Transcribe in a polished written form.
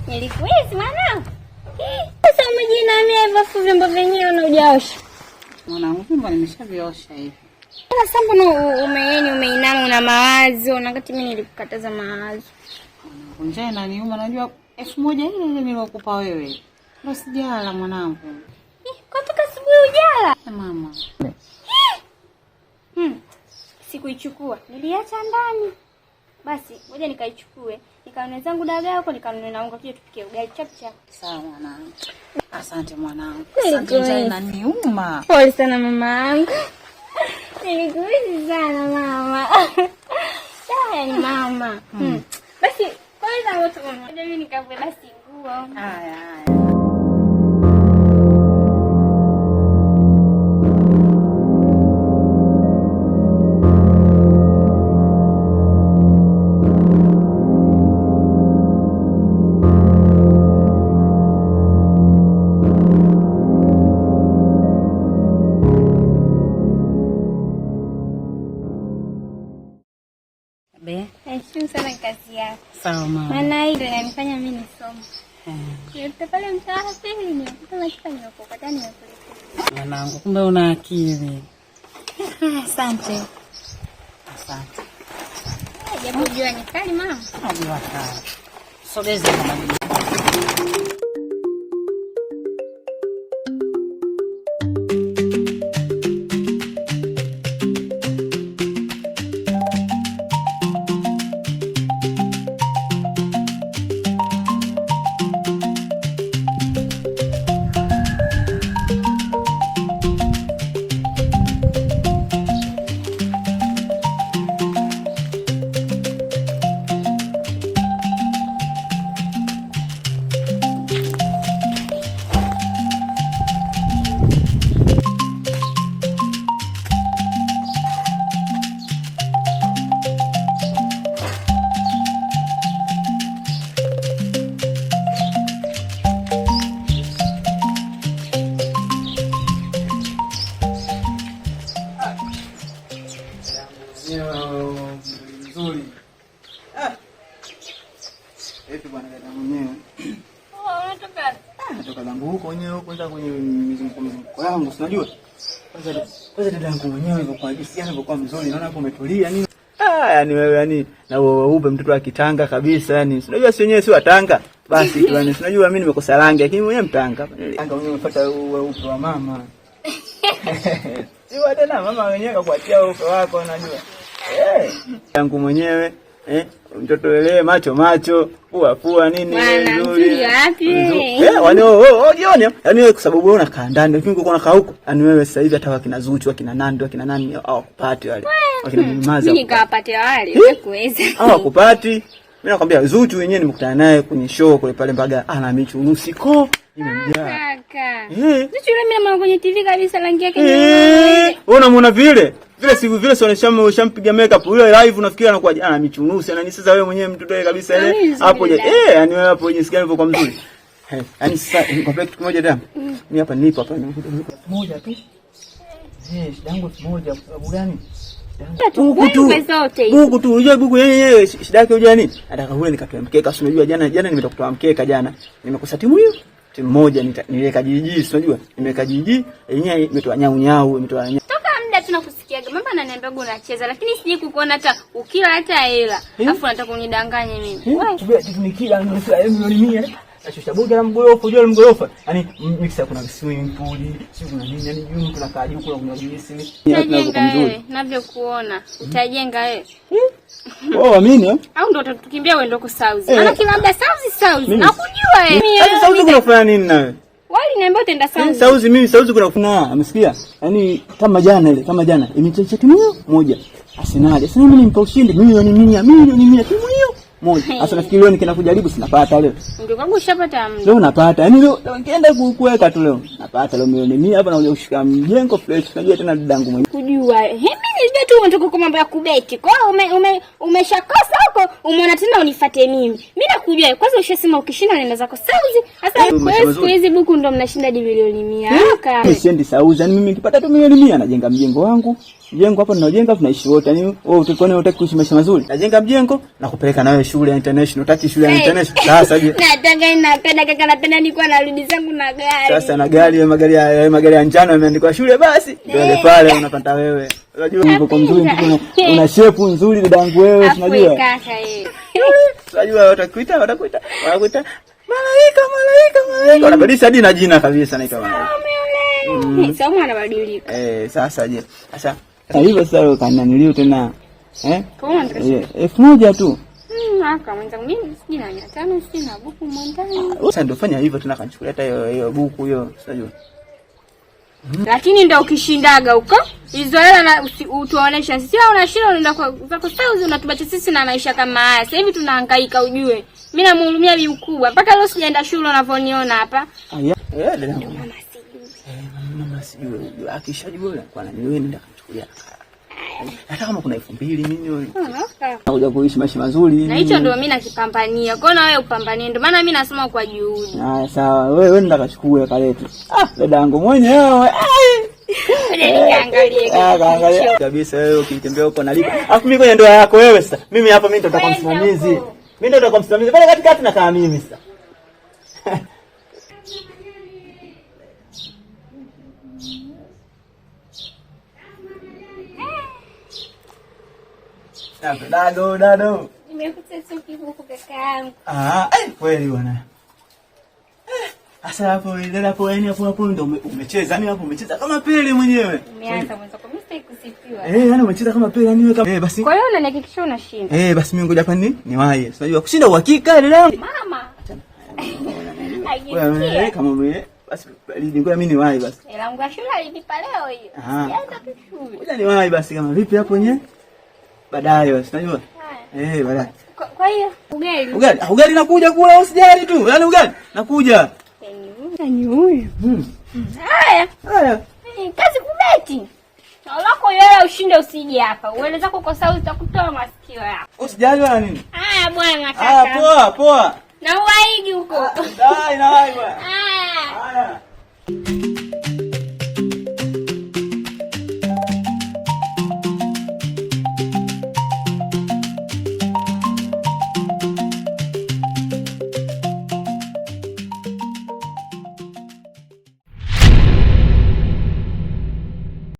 Nilikuizi mwanangu. Sasa umejinamia hivyo afu vyombo vyenyewe na hujaosha. Mwanangu, vyombo nimeshaviosha hivi. Sasa mbona umeyeni umeinama una mawazo na wakati mimi nilikukataza mawazo. Mwanangu, njaa inaniuma, najua 1000 ile ile nilokupa wewe. Ndio sijala mwanangu. Kwa toka asubuhi hujala? Mama. Sikuichukua. Niliacha ndani. Basi ngoja nikaichukue. Nikanunue zangu dagaa huko, nikanunue na unga tuje tupike ugali chap chap. Sawa mwanangu. Asante mwanangu. Asante, njaa inaniuma. Pole sana mama yangu. Nilikuuzi sana mama. Sawa ni mama. Basi kwanza wote mama. Ngoja mimi nikavue basi nguo. Haya haya. Nashukuru sana kazi yako. Sawa mama. Maana hii ndio inanifanya mimi nisome. Nilipita pale mtaa pili nimekuta machupa nimekokota nimekuletea. Mwanangu, kumbe una akili. Asante. Asante. Japo jua ni kali mama. Jua kali. Sogeza kama Nzuri. Vipi bwana dada mwenyewe? Unatoka? Natoka zangu huko wenyewe huko kwanza kwenye mizunguko yangu, si unajua? Kwanza dada yangu mwenyewe hivyo kwa jinsi gani alivyokuwa mzuri, naona hapo umetulia nini? Yani wewe yani na weupe mtoto wa Kitanga kabisa yani. Unajua si wenyewe si wa Tanga. Basi tu yani unajua mimi nimekosa rangi lakini mwenyewe Mtanga. Tanga mwenyewe umefuata weupe wa mama. Si wa tena mama wenyewe kakuachia weupe wako unajua. Eh. Yangu mwenyewe mtoto wewe macho macho, pua pua nini nzuri. Wapi? Wani oh jioni. Yaani wewe kwa sababu wewe unakaa ndani, lakini uko unakaa huko. Yaani wewe sasa hivi hata wakina Zuchu, wakina Nando, wakina nani hawakupati wale. Wakina Mimaza. Mimi nikawapate wale, sikuweza. Hawakupati. Mimi nakwambia Zuchu wenyewe nimekutana naye kwenye show kule pale Mbaga, ana michunusi ko imemjaa. Kaka. Zuchu yule mimi namuona kwenye TV kabisa rangi yake. Wewe unamuona vile? Vile si vile sio shampiga makeup yule live unafikiri anakuwa ana michunusi ana nini sasa wewe mwenyewe mtoto yeye kabisa ile hapo je yani wewe hapo jinsi gani kwa mzuri. Yaani sasa nikwambia kitu kimoja dada. Mimi hapa nilipo hapa moja tu. Shida yangu moja kwa sababu gani? Buku tu. Buku tu. Unajua buku yeye shida yake unajua nini? Nataka ule nikatoe mkeka. Si unajua jana nimetoka kutoa mkeka jana. Nimekosa timu hiyo. Timu moja niliweka jiji, si unajua? Nimeweka jiji, yenyewe imetoa nyau nyau, imetoa nyau. Toka muda tunakusikiaga. Mama ananiambia unacheza lakini sijui kukuona hata ukila hata hela. Alafu unataka kunidanganya mimi. Wewe nikila milioni 100. Ashusha bonge la mgorofa, unajua mgorofa. Yaani mixer kuna swimming pool, sio kuna nini, yaani juu kuna kaa juu kuna juisi. Utajenga wewe, ninavyokuona. Utajenga wewe. Oh, amini eh? Au ndo utatukimbia uende huko South. Maana kila muda South. Nakujua wewe. Sasa South kuna kufanya nini nawe? Wali niambia utaenda South. South mimi South kuna kufanya, amesikia? Yaani kama jana ile, kama jana imecheza timu hiyo moja. Arsenal. Sasa mimi nimpa ushindi milioni 100, milioni 100 timu hiyo moja. Sasa nafikiri leo nikienda kujaribu sinapata leo. Ndio kwangu ushapata mimi. Leo napata. Yaani leo nikienda kuweka tu leo. Napata leo milioni 100 hapa na kuja kushika mjengo fresh. Unajua tena dadangu mwenyewe. Kujua. Mimi nilijua tu unataka kwa mambo ya kubeti. Kwa hiyo umeshakosa huko, umeona tena unifuate mimi. Mimi nakujua. Kwanza ushasema ukishinda nenda zako Sauzi. Sasa kwa hiyo siku hizi buku ndo mnashinda milioni 100. Mimi siendi Sauzi. Yaani mimi nikipata tu milioni 100 najenga mjengo wangu. Mjengo hapo tunajenga tunaishi wote. Yaani wewe utakuwa ni unataka kuishi maisha mazuri. Najenga mjengo na kupeleka nawe shule ya international. Unataka shule ya international. Sasa je? Nataka napenda kaka, napenda nilikuwa narudi zangu na gari. Sasa na gari magari ya njano yameandikwa shule basi. Ndio ile pale unapata wewe. Unajua uko mzuri, una shape nzuri dadangu wewe, unajua. Kaka yeye. Unajua watakuita malaika malaika malaika. Unabadilisha hadi na jina kabisa naitwa malaika. Sasa anabadilika. Sasa je? Sasa hivyo sasa kananilio tena. 1000 tu. Aka mwenzangu mimi sina 500, sina buku mwandani. Sasa ndio fanya hivyo tena kanichukulia hata hiyo buku hiyo, unajua. Lakini ndio ukishindaga huko hizo hela na utuonesha sisi unashinda unaenda kwa zako South unatubacha sisi na maisha kama haya. Sasa hivi tunahangaika ujue. Mimi namhurumia bi mkubwa. Mpaka leo sijaenda shule unavyoniona hapa. Dada. Mama sijui. Mama sijui. Akishajua kwa nani wewe nenda kanichukulia. Hata kama kuna 2000 nini wewe. Unakuja kuishi maisha mazuri. Na hicho ndio mimi nakipambania. Kwa hiyo na wewe upambanie. Ndio maana mimi nasoma kwa juhudi. Haya sawa. Wewe nenda kachukue kalete. Dada yangu mwenyewe. Niangalie. Angalia kabisa wewe ukitembea huko nalipa. Alafu mimi kwenye ndoa yako wewe sasa. Mimi hapa mimi ndo nitakuwa msimamizi. Mimi ndo nitakuwa msimamizi. Pale katikati nakaa mimi sasa. Dado, dado. Nimekuta tu kibuku kakaangu. Kweli bwana. Sasa hapo dada hapo yani hapo ndio umecheza. Yaani hapo umecheza kama Pele mwenyewe. Umeanza mwanzo kwa mimi sikusifiwa. Yaani umecheza kama Pele yani wewe kama basi. Kwa hiyo unanihakikishia unashinda. Basi mimi ngoja hapa niwahi. Unajua kushinda uhakika dada. Mama. Wewe kama wewe basi ngoja mimi niwahi basi. Hela yangu ya shule alinipa leo hiyo. Sijaenda tu shule. Ngoja niwahi basi kama vipi hapo wenyewe? Baadaye basi unajua? Baadaye. Kwa hiyo ugali. Ugali, ugali nakuja kula usijali tu. Yaani ugali nakuja. Yaani huyu. Haya. Haya. Kazi kubeti. Lako yeye ushinde usije hapa. Uende zako kwa sababu utakutoa masikio yako. Usijali wala nini? Haya bwana kaka. Poa poa. Na uwaigi huko. Dai na bwana. Haya. Haya.